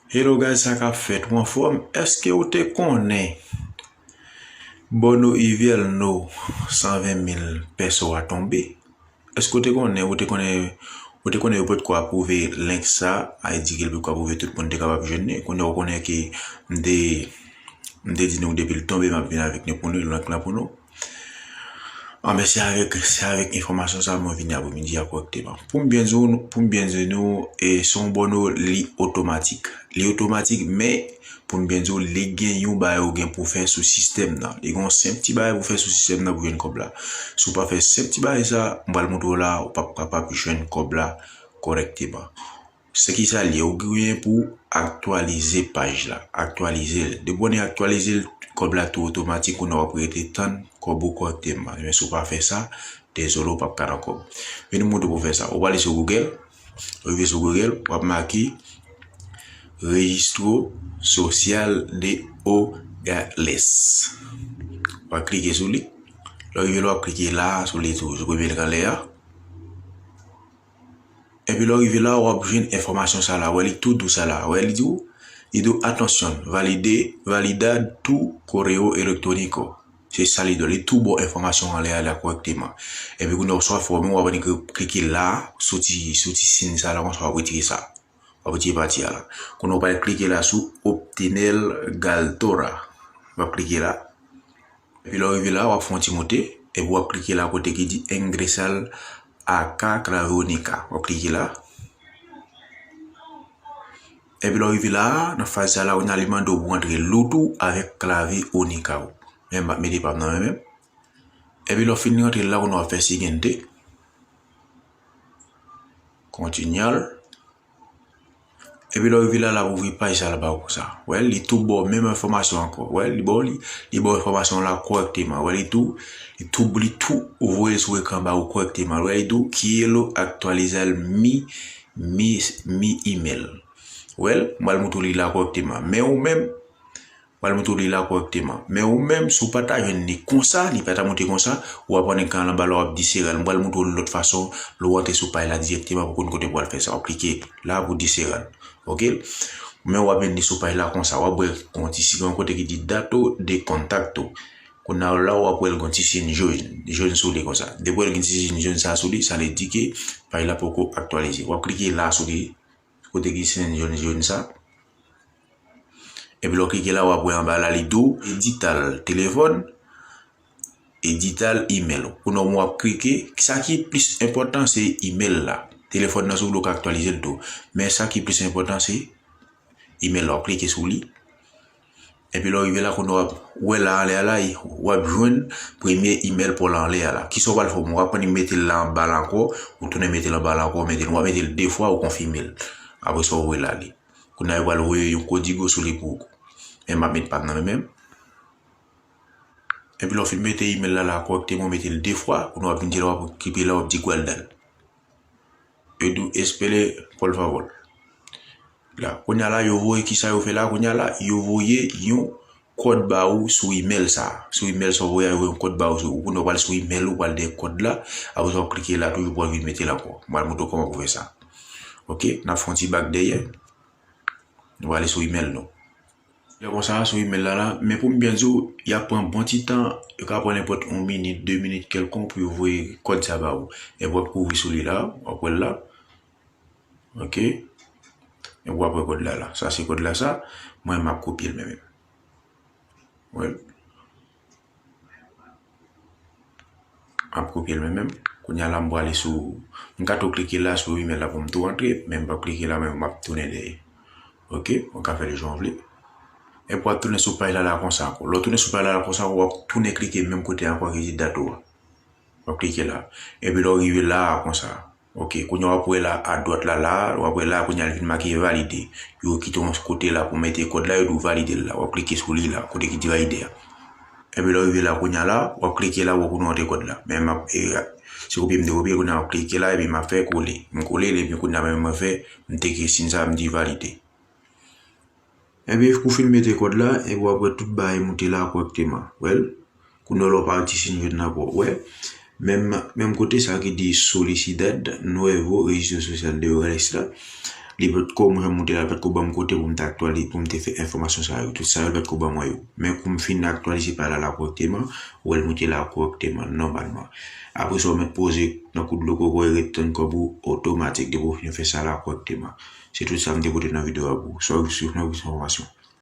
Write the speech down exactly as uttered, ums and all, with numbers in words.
Hello guys, sa k ap fèt? Ou anfòm? Èske ou te konnen Bono Ivelno san ven mil peso a tonbe? Èske ou te konnen, ou te konnen, ou te konnen yo potko apwouve link sa, a di ke yo potko apwouve tout moun te kapab jwenn li? Kounye a ou konnen ke m te, m te di nou depi l tonbe, m ap vin avèk li pou nou, link lan pou nou. Anben, se avèk, se avèk enfòmasyon sa mwen vini apremidi a kòrèkteman. Pou m byen di w, pou m byen di nou, e, se yon Bono li otomatik. Li otomatik, men pou m byen di w, li gen yon bagay ou gen pou fè sou sistèm nan. Li gen yon senp ti bagay pou fè sou sistèm nan pou jwenn kòb la. Si w pa fè senp ti bagay sa, m pral montre w la, ou p ap kapab jwenn kòb la kòrèkteman. Se ki sa l ye, ou gen pou aktyalize paj la, aktyalize l. Depi w aktywalize l, kòb la tou otomatik, kounye a w ap rete tann kòb ou kòrèkteman. Men si w pa fè sa, dezole, w p ap ka nan kòb. Men nou montre w pou fè sa. Ou prale sou Google, ou rive sou Google, w ap make Registro Social de Hogares. W ap klike sou li. Lè w rive la, w ap klike la, sou li tou, sou premye li k anlè a. Epi lè w rive la, w ap jwenn enfòmasyon sa la. Wè li tou dou sa la. Wè li di w, li di w, "Atención, valide, validad tu correo electrónico." Se sa li di w. Li tou ba w enfòmasyon anlè a la kòrèkteman. Epi kounye a, w swa fòme, w ap annik klike la, sou ti, sou ti siy sa la, konsa w ap retire sa. W ap retire pati a la. Kounye a, w pral klike la sou Obtener Galtora. W ap klike la. Epi lè w rive la, w ap fè yon ti moute, epi w ap klike la kote ki di Ingresar acá clave única. W ap klike la. Epi lè w rive la, nan faz sa la, kounye a li mande w pou w antre lout ou avèk klave única ou. Men m ap mete pa m nan men menm. Epi lè w fin rantre la, kounye a w ap fè siguiente. Continuar. Epi lè w rive la, l ap ouvri paj sa la ba w konsa. Wè, li tou ba w menm enfòmasyon ankò. Wè, li ba w li, li ba w enfòmasyon la kòrèkteman. Wè, li tou, li tou, li tou voye l sou ekran ba ou kòrèkteman. Wè, li tou, "Quiero actualizar mi, mi, mi email." Wè, m pral montre w li la kòrèkteman. Men ou menm, pral montre w li la kòrèkteman. Men ou menm, si w pa ta jwenn li konsa, li pa ta monte konsa, w ap annik al anba la, w ap disere l. M pral montre w lòt fason, lè w antre sou paj la dirèkteman pou konn kote pou w al fè sa. W ap klike la pou disere l. Oke? Men w ap jwenn li sou paj la konsa. W ap wè yon ti siy, yon kote ki di dato de contacto. Kounye a la, w ap wè l gen yon ti siy jòn, jòn sou li konsa. Depi w wè l gen ti siy jòn sa sou li, sa vle di ke paj la poko aktyalize. W ap klike la sou li, kote ki siy jòn, jòn sa. Epi lè w klike la, w ap wè anba la, li di w digital telefòn, digital email. Kounye a w ap klike, sa ki plis enpòtan se email la. Telefòn nan, si w vle, w ka aktyalize l tou. Men sa ki plis enpòtan se email la. W ap klike sou li. Epi lè w rive la, kounye a w ap wè la anlè a la, w ap jwenn premye email pa w la anlè a la. Kisa w pral fè? W ap annik mete l la anba la ankò, ou tounen mete l anba la ankò, mete l, w ap mete l de fwa, ou konfime l. Apre sa, w voye l ale. Kounye a, yo pral voye yon kodigo sou li pou ou. Men m ap met pa m nan men menm. Epi lè w fin mete email la la kòrèkteman, w mete l de fwa, kounye a w ap vin di la, w ap okipe la, w ap di guardar. Yo di w espere, por favor. La, kounye a la, yo voye, kisa yo fè la, kounye a la, yo voye yon kòd ba ou sou email sa. Sou email sa w voye a, yo voye yon kòd ba ou sou, ou kounye a w pral sou email ou, pral dèyè kòd la, apre sa w ap klike la, toujou pou w vin mete l ankò. M pral montre w kòman pou fè sa. Oke, n ap fè yon ti bak dèyè. Nou prale sou email nou. Lè konsa, sou email la la, men pou m byen di w, y ap pran bon ti tan, yo ka pran nenpòt yon minit, de minit kèlkonk pou yo voye kòd sa ba ou. Epi w ap kouri sou li la, w ap wè l la. Oke. Epi w ap wè kòd la la. Sa se kòd la sa. Mwen, m ap kopye l mwen menm. Wè l. M ap kopye l mwen menm. Kounye a la, m prale sou, m ka tou klike la sou email la pou m tou antre, men m p ap klike la, men m ap tounen dèyè. Oke, ou ka fè l jan w vle. Epi w ap tounen sou paj la la konsa ankò. Lè w tounen sou paj la la konsa, w ap tounen klike menm kote ankò ki di dato a. W ap klike la. Epi lè w rive la a konsa. Oke, kounye a w ap wè la, adwat la, la, w ap wè la, kounye a l vin make valide. Yo kite yon kote la pou mete kòd la, yo di w valide l la. W ap klike sou li la, kote ki di valide a. Epi lè w rive la, kounye a la, w ap klike la, w ap kounye a antre kòd la. Men m ap, e, se kopye m te kopye, kounye a w ap klike la, epi m ap fè kole. M kole l, epi kounye a menm mwen fè, m teke siy sa, m di valide. Epi, kou w fin mete kòd la, epi w ap wè tout bagay moute la kòrèkteman. Wè l? Kounye a w pa wè ti siy jòn nan ankò. Wè? Menm, menm kote sa ki di Solicitud Nuevo Registro Social de Hogares la. Li potko, mwen menm mwen te la, li potko ban m kote pou m te aktyalize, pou m te fè enfòmasyon sa yo. Tout sa yo, li potko ban mwen yo. Men kou m fin aktyalize paj la la kòrèkteman, ou wè l moute la kòrèkteman, nòmalman. Apre sa, ou mèt poze nan kou dlo koko e ret tann kòb ou otomatik depi w fin fè sa la kòrèkteman. Se tout sa m te pote nan videyo a pou ou. Sa w swiv nan enfòmasyon.